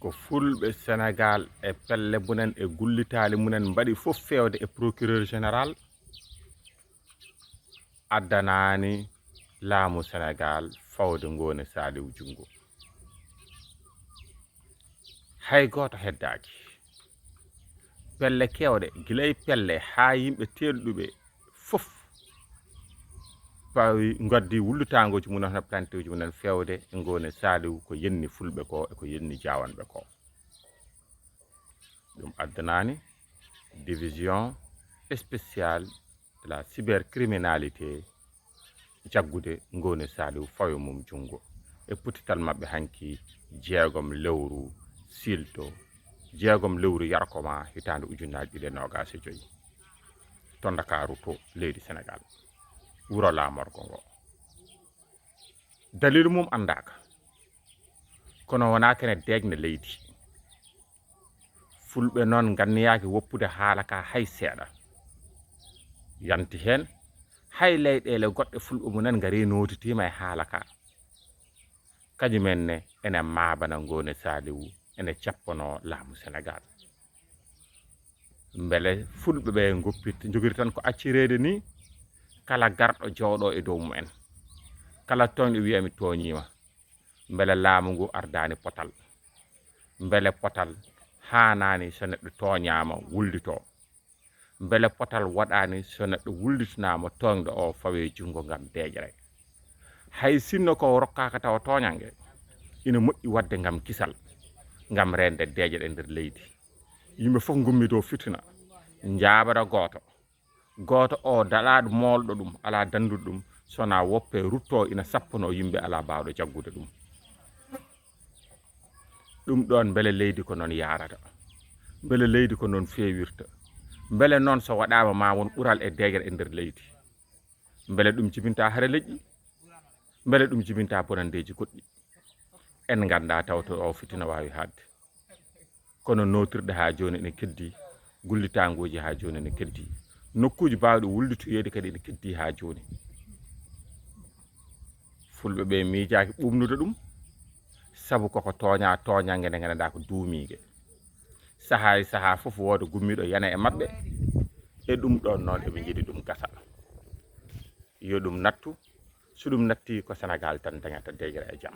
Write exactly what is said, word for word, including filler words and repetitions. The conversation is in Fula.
Ko fulɓe Senegaal e pelle mumen e gullitaali mumen mbaɗi fof feewde e procureur général, addanaani laamu Senegaal fawde Ngoone Saaliw junngo. Hay gooto heddaaki. Pelle keewɗe, gila e pelle haa yimɓe teelɗuɓe fof pawi ngaddi wullitaangooji mumen, hono planteuji mumen feewde e Ngoone Saaliw ko yenni fulɓe ko e ko yenni jaawanɓe ko. Ɗum addanaani division spéciale de la cybercriminalité jaggude Ngoone Saaliw fawi mum junngo e pottital maɓɓe hanki jeegom lewru siilto, jeegom lewru yarkoma hitaande ujunnaaji ɗiɗi e noogaas e joy to Ndakaaru to leydi Senegaal, wuro laamorgo ngo. Daliilu mum anndaaka, kono wonaa kene deeƴna leydi. Fulɓe noon nganniyaaki woppude haala ka hay seeɗa. Yanti heen, hay leyɗeele goɗɗe fulɓe mumen ngarii nootitiima e haala ka. Kañum en ne ene maabana Ngoone Saaliw, ene cappanoo laamu Senegaal. Mbele fulɓe ɓe ngoppit, njogiri tan ko accireede ni, kala garɗo jooɗo e dow mumen. Kala tooñɗo wiya mi tooñiima. Mbele laamu ngu ardaani potal. Mbele potal haanaani so neɗɗo tooñaama wullitoo. Mbele potal waɗaani so neɗɗo wullitanaama tooñɗo o fawe junngo ngam deeƴre. Hay sinno ko rokkaaka tawa tooñange, ina moƴƴi waɗde ngam kisal, ngam reende deeƴre e nder leydi. Yimɓe fof ngummi dow fitina, njaabata gooto. Gooto o dalaɗo moolɗo ɗum, alaa dannduɗo ɗum, so wonaa woppe ruttoo ina sappanoo yimɓe, alaa baawɗo jaggude ɗum. Ɗum ɗoon mbele leydi ko noon yaarata? Mbele leydi ko noon feewirta? Mbele noon so waɗaama ma won ɓural e deeƴre e nder leydi? Mbele ɗum jibinta hare leƴƴi? Mbele ɗum jibinta bonanndeeji goɗɗi? En nganndaa taw to o fitina waawi haaɗde. Kono nootirɗe haa jooni ene keddi, gullitaangooji haa jooni ene keddi. Nokkuuji baawɗi wullitoyeede kadi ene keddi haa jooni. Fulɓe ɓe miijaaki ɓuuɓnude ɗum, sabu koko tooña tooñannge nde nganndanɗaa ko duumiinge. Sahaa e sahaa fof wooda gummiiɗo yana e maɓɓe, e ɗum ɗoon noon eɓe njiɗi ɗum gasa. Yo ɗum nattu, so ɗum natti ko Senegaal tan dañata deeƴre e jam.